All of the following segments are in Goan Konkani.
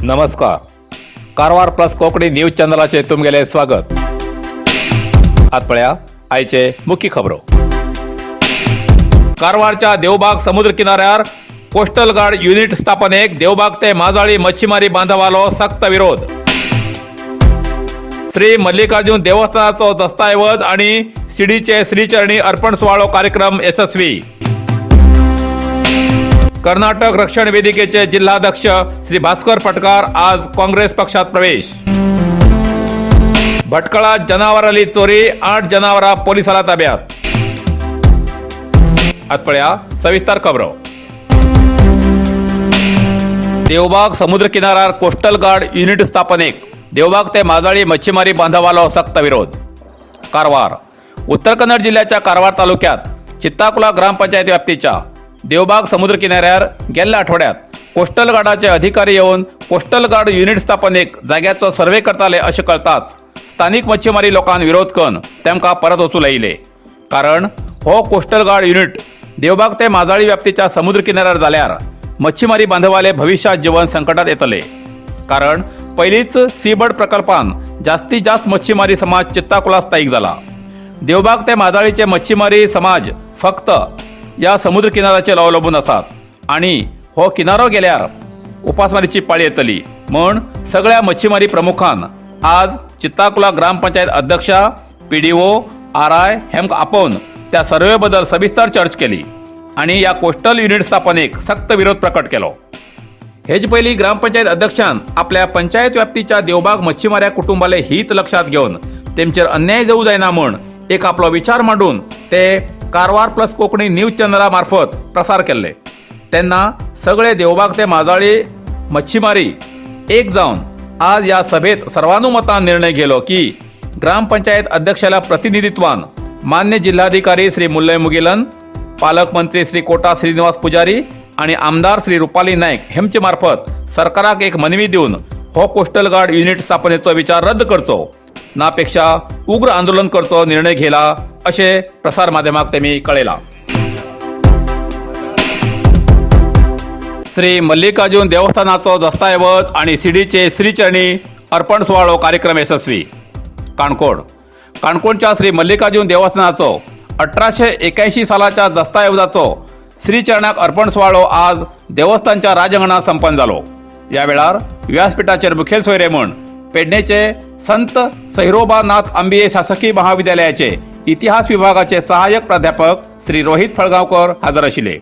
नमस्कार, कारवार प्लस कोंकणी न्यूज चॅनलाचे तुमगेले स्वागत. आत पळया आयचे मुख्य खबरो. कारवारच्या देवबाग समुद्र किनाऱ्यार कोस्टल गार्ड युनिट स्थापनेक देवबाग ते माजाळी मच्छीमारी बांधवालो सक्त विरोध. श्री मल्लिकार्जुन देवस्थानाचो दस्ताऐवज आणि सिडीचे श्रीचरणी अर्पण सुवाळो कार्यक्रम यशस्वी. कर्नाटक रक्षण वेदिकेचे जिल्हाध्यक्ष श्री भास्कर पटकार आज काँग्रेस पक्षात प्रवेश. भटकळात जनावराली चोरी, 8 जनावरां पोलिसाला ताब्यात. आत पळया सविस्तर खबरो. देवबाग समुद्र किनाऱ्यार कोस्टल गार्ड युनिट स्थापनेक देवबाग ते माजाळी मच्छीमारी बांधवालो सक्त विरोध. कारवार. उत्तर कन्नड जिल्ह्याच्या कारवार तालुक्यात चित्ताकुला ग्रामपंचायत व्याप्तीच्या देवबाग समुद्र किनाऱ्यार गेल्ल्या आठवड्यात कोस्टल गार्डाचे अधिकारी येवन कोस्टल गार्ड युनिट स्थापनेक जाग्याचो सर्वे करताले अशें कळताच स्थानिक मच्छीमारी लोकांक विरोध करून तेमकां परत वचूं लायले. कारण हो कोस्टल गार्ड युनिट देवबाग ते माजाळी व्याप्तीच्या समुद्र किनाऱ्यार जाल्यार मच्छीमारी बांधवाले भविष्यात जीवन संकटात येतले. कारण पयलींच सीबर्ड प्रकल्पान जास्तीत जास्त मच्छीमारी समाज चित्ताकुला स्थायीक जाला. देवबाग ते माजाळीचे मच्छीमारी समाज फक्त या समुद्र किनाऱ्याचेर अवलंबून आसात आणि हो किनारो गेल्यार उपासमारीची पाळी येतली म्हण सगळ्या मच्छीमारी प्रमुखान आज चित्ताकुला ग्रामपंचायत अध्यक्षा, पीडीओ, आर I हेमकां आपोवन त्या सर्वे बद्दल सविस्तर चर्च केली आणि या कोस्टल युनिट स्थापनेक सक्त विरोध प्रकट केलो. हेज पयलीं ग्रामपंचायत अध्यक्षान आपल्या पंचायत व्याप्तीच्या देवबाग मच्छीमाऱ्या कुटुंबाले हित लक्षात घेवन तेमचेर अन्याय जावं जायना म्हूण एक आपलो विचार मांडून ते कारवार प्लस कोंकणी न्यूज चॅनला मार्फत प्रसार केल्ले. तेन्ना सगळे देवबाग ते माजाळी मच्छीमारी एक जावन आज ह्या सभेत सर्वानुमतान निर्णय घेलो की ग्रामपंचायत अध्यक्षाला प्रतिनिधित्वान मान्य जिल्हाधिकारी श्री मुल्लय मुगिलन, पालकमंत्री श्री कोटा श्रीनिवास पुजारी आणि आमदार श्री रुपाली नाईक हेमचे मार्फत सरकाराक एक मनवी दिवन हो कोस्टल गार्ड युनिट स्थापनेचो विचार रद्द करचो नापेक्षा उग्र आंदोलन करचो निर्णय घेला अशें प्रसार माध्यमाक तेमी कळयलां. श्री मल्लिकार्जुन देवस्थानाचो दस्ताऐवज आणि सिडीचे श्रीचरणी अर्पण सुवाळो कार्यक्रम यशस्वी. काणकोण. काणकोणच्या श्री मल्लिकार्जुन देवस्थानाचो 1881 सालाच्या दस्ताऐवजाचो श्रीचरणाक अर्पण सुवाळो आज देवस्थानच्या राजंगणात संपन्न जालो. या वेळार व्यासपीठाचेर मुखेल सोयरे म्हूण पेडणेचे संत सहिरोबानाथ अंबिये शासकीय महाविद्यालयाचे इतिहास विभागाचे सहाय्यक प्राध्यापक श्री रोहित फळगावकर हजर आशिल्ले.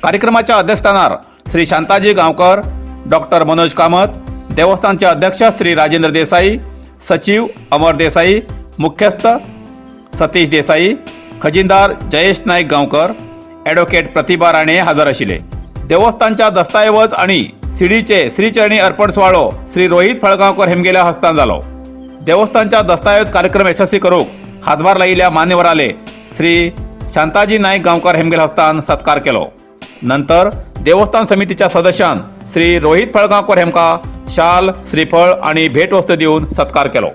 कार्यक्रमाच्या अध्यक्षस्थानार श्री शांताजी गांवकर, डॉक्टर मनोज कामत, देवस्थानचे अध्यक्ष श्री राजेंद्र देसाई, सचिव अमर देसाई, मुख्यस्थ सतीश देसाई, खजिनदार जयेश नाईक गांवकर, ॲडव्होकेट प्रतिभा राणे हजर आशिल्ले. देवस्थानच्या दस्ताऐवज आणि सिडीचे श्रीचरणी अर्पण सुवाळो श्री रोहित फळगावकर हेमगेल्या हस्तान जालो. देवस्थानच्या दस्ताऐवज कार्यक्रम यशस्वी करूक हातभार लायिल्ल्या मान्यवराले श्री शांताजी नाईक गांवकर हेमगेल हस्तान सत्कार केलो. नंतर देवस्थान समितीच्या सदस्यान श्री रोहित फळगावकर हेमका शाल, श्रीफळ आणि भेटवस्तू दिवन सत्कार केलो.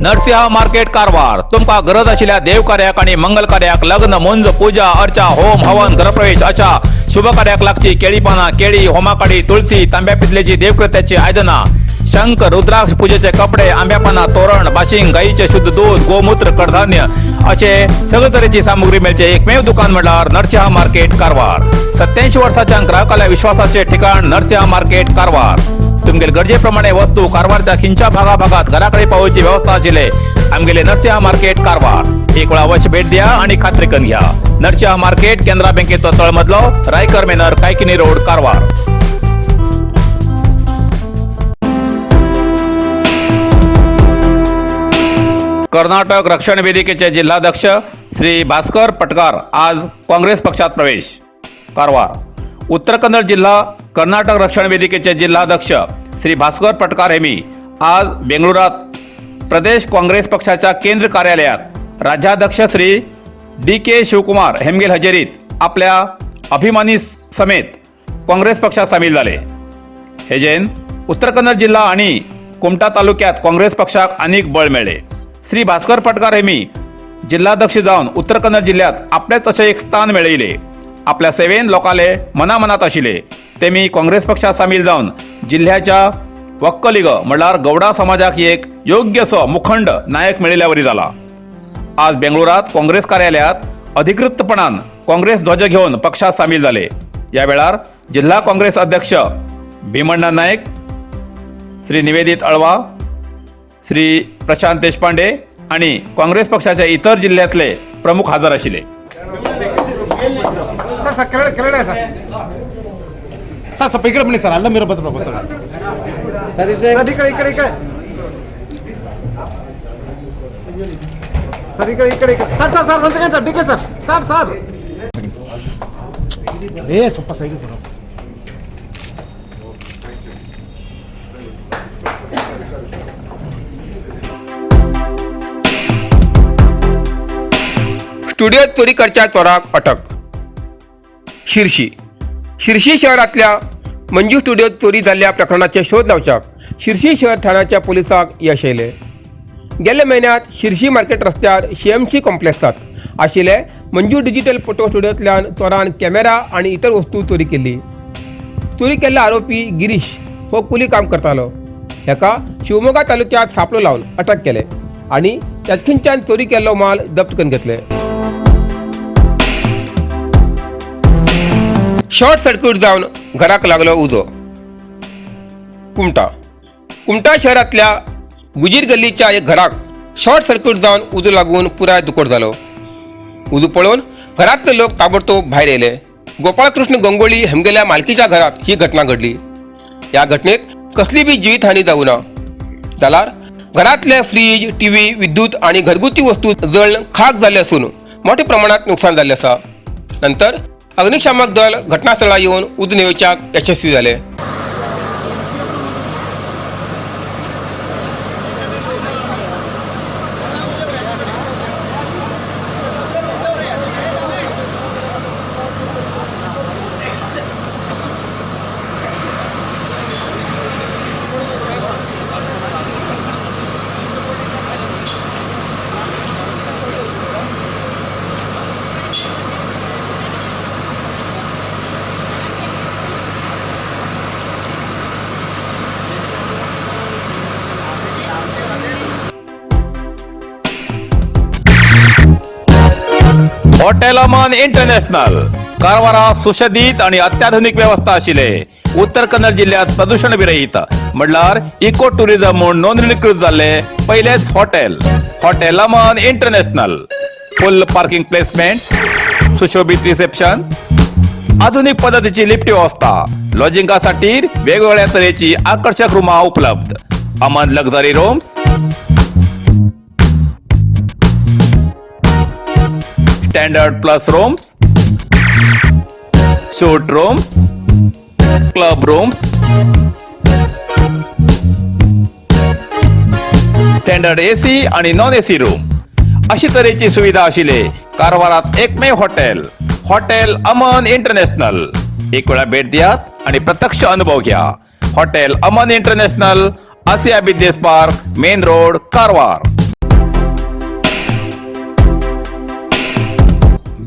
नरसिंहा मार्केट कारवार. तुमकां गरज आशिल्ल्या देवकार्याक आणि मंगल कार्याक, लग्न, मुंज, पूजा अर्चा, होम हवन, गृहप्रवेश अशा शुभ कार्याक लागची केळी पानां, केळी, होमाकाडी, तुळसी, तांब्या पितलेची देवकृत्याची आयदनां, शंख, रुद्राक्ष, पूजेचे कपडे, आंब्या पानां, तोरण, बाशिंग, गाईचे शुद्ध दूध, गोमूत्र, कडधान्य असे सगळे तरेची सामुग्री मेळचे एकमेव दुकान म्हणल्यार नरसिंहा मार्केट कारवार. 87 वर्साच्या ग्राहकाल्या विश्वासाचे ठिकाण नरसिंहा मार्केट कारवार. तुमगेले गरजेप्रमाणे वस्तू कारवारच्या खिंच्या भागाभागात घराकडे पावोवची व्यवस्था आशिल्ले आमगेले नरसिंहा मार्केट कारवार. एक वेळा अवश्य भेट द्या आणि खात्री करून घ्या. नरसिंहा मार्केट, केनरा बँकेचो तळमजलो, रायकर मेनर, कायकिनी रोड, कारवार. कर्नाटक रक्षण वेदिकेचे जिल्हाध्यक्ष श्री भास्कर पटकार आज काँग्रेस पक्षात प्रवेश. कारवार. उत्तर कन्नड जिल्हा कर्नाटक रक्षण वेदिकेचे जिल्हाध्यक्ष श्री भास्कर पटकार हेमी आज बेंगळुरात प्रदेश काँग्रेस पक्षाच्या केंद्र कार्यालयात राज्याध्यक्ष श्री डी के शिवकुमार हेमगेल हजेरीत आपल्या अभिमानी समेत काँग्रेस पक्षात सामील झाले. हेजेन उत्तर कन्नड जिल्हा आणि कुमठा तालुक्यात काँग्रेस पक्षाक अनेक बळ मेळ्ळे. श्री भास्कर पटकार हेमी जिल्हाध्यक्ष जावन उत्तर कन्नड जिल्ह्यात आपलेच अशें एक स्थान मेळयले. आपल्या सेवेन लोकांले मनामनात आशिल्ले. तेमी काँग्रेस पक्षात सामील जावन जिल्ह्याच्या वक्कलिग म्हणल्यार गौडा समाजाक एक योग्यसो मुखंड नायक मेळिल्ल्या वरी जाला. आज बेंगळुरात काँग्रेस कार्यालयात अधिकृतपणान काँग्रेस ध्वज घेवन पक्षात सामील जाले. या वेळार जिल्हा काँग्रेस अध्यक्ष भीमण्णा नायक, श्री निवेदित अळवा, श्री प्रशांत देशपांडे आणि काँग्रेस पक्षाच्या इतर जिल्ह्यातले प्रमुख हजर आशिल्ले. ಸರ್ ಸರ್, ಕೆಳಗಡೆ ಕೆಳಗಡೆ ಸರ್. ಸರ್, ಸ್ವಲ್ಪ ಈ ಕಡೆ ಬನ್ನಿ ಸರ್. ಅಲ್ಲ ಮೀರ ಬದ್ರ ಗೊತ್ತಾಗ. ಸರ್, ಈ ಕಡೆ, ಈ ಕಡೆ, ಈ ಕಡೆ ಸರ್, ಈ ಕಡೆ, ಈ ಕಡೆ, ಈ ಕಡೆ. Sir sir sir, ಒಂದು second sir. D K sir, sir sir. ಏ ಸ್ವಲ್ಪ ಸೈಡ್ ಬರೋ. स्टुडिओत चोरी करच्या चोराक अटक. शिर्शी. शिर्शी शहरातल्या मंजू स्टुडिओत चोरी जाल्ल्या प्रकरणाचे शोध लावच्याक शिर्शी शहर ठाण्याच्या पोलिसांक यश येयलें. गेल्ल्या म्हयन्यांत शिर्शी मार्केट रस्त्यार शीएमसी कॉम्प्लेक्सात आशिल्ले मंजू डिजिटल फोटो स्टुडिओंतल्यान चोरान कॅमेरा आनी इतर वस्तू चोरी केल्ली. चोरी केल्लो आरोपी गिरीश हो कुली काम करतालो. हेका शिवमोगा तालुक्यात सापळो लावन अटक केले आनी ताचखंच्यान चोरी केल्लो माल जप्त करून घेतले. शॉर्ट सर्किट जावन घराक लागलो उजो. कुमटा. कुमटा शहरांतल्या गुजीर गल्लीच्या एक घराक शॉर्ट सर्किट जावन उजो लागून पुराय दुकोट जालो. उजो पळोवन घरांतले लोक ताबडतोब भायर येयले. गोपाळकृष्ण गंगोळी हेमगेल्या मालकीच्या घरात ही घटना घडली. ह्या घटनेत कसली बी जीवितहानी जावं ना जाल्यार घरातले फ्रीज, टीव्ही, विद्युत आणि घरगुती वस्तू जळण खाक जाल्ले असून मोठ्या प्रमाणात नुकसान जाल्लें आसा. नंतर अग्निशामक दल घटनास्थळार येवन उजो न्हिवच्याक यशस्वी जाले. हॉटेल अमन इंटरनॅशनल कारवारा सुशदित आणि अत्याधुनिक व्यवस्था आशिल्ले, उत्तर कन्नड जिल्ह्यात प्रदूषण विरहित म्हणल्यार इको टुरिझम म्हूण नोंदणीकृत जाल्ले पयलेच hotel, hotel Aman international. Full parking placement, सुशोभित रिसेप्शन, आधुनिक पद्धतीची लिफ्ट व्यवस्था, लॉजिंगासाठी वेगवेगळ्या तरेची आकर्षक रूमा उपलब्ध. Aman luxury rooms, standard plus rooms, suite rooms, club rooms, standard AC आणि नॉन एसी रूम अशी तरेची सुविधा आशिल्ले कारवारात एकमेव हॉटेल, हॉटेल अमन इंटरनॅशनल. एक वेळा भेट दियात आणि प्रत्यक्ष अनुभव घ्या. Hotel Aman international, Asia business park, main road, Karwar.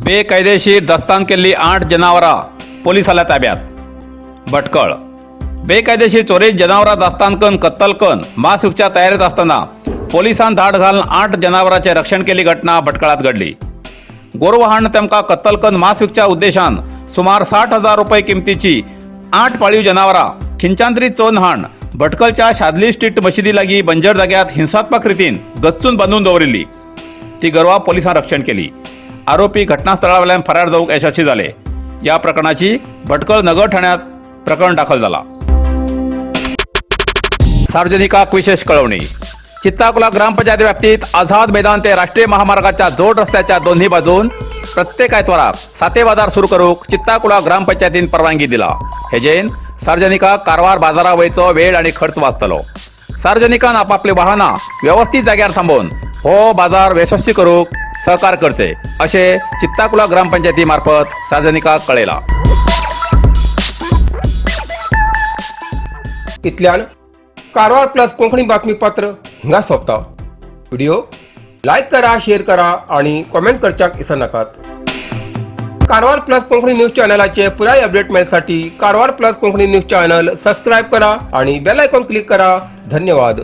बेकायदेशीर दस्तान केल्ली 8 जनावरां पोलिसाल्या ताब्यात. भटकळ. बेकायदेशीर चोरी जनावरां दास्तान कन कत्तल कन मांस विकच्या तयारीत असताना पोलिसान धाड घालून 8 जनावरांचे रक्षण केल्ली घटना भटकळात घडली. गोरवाहान तेमकां कत्तल कन मांस विकच्या उद्देशान सुमार 60,000 रुपये किमतीची 8 पाळीव जनावरां खिंच्यान तरी चोन हाण भटकळच्या शादली स्ट्रीट मशिदी लागीं बंजर जाग्यात हिंसात्मक रितीन गच्चून बांदून दवरिल्ली. ती गोरवां पोलिसान रक्षण केली. आरोपी घटनास्थळावेल्यान फरार जावंक यशस्वी जाले. या प्रकरणाची भटकळ नगर ठाण्यात प्रकरण दाखल जाला. सार्वजनिकाक विशेष कळवणी. चित्ताकुला ग्रामपंचायत व्याप्तीत आझाद मैदान ते राष्ट्रीय महामार्गाच्या जोड रस्त्याच्या दोन्ही बाजून प्रत्येक आयतवाराक साते बाजार सुरू करूक चित्ताकुला ग्रामपंचायतीन परवानगी दिला. हेजेन सार्वजनिकाक कारवार बाजारा वयचो वेळ आणि खर्च वाचतलो. सार्वजनिकान आपापली वाहनां व्यवस्थित जाग्यार थांबोवन हो बाजार यशस्वी करूक सहकार करचे अशें चित्ताकुला ग्रामपंचायती मार्फत सार्वजनिकाक कळयलां. इतल्यान कारवार प्लस कोंकणी बातमीपत्र हांगा सोंपता. व्हिडिओ लायक करा, शेअर करा आणि कॉमेंट करच्याक विसरनाकात. कारवार प्लस कोंकणी न्यूज चॅनलाचे पुराय update मेळसाठी Karwar plus Konkani news channel subscribe करा आणि बेल आयकॉन क्लिक करा. धन्यवाद.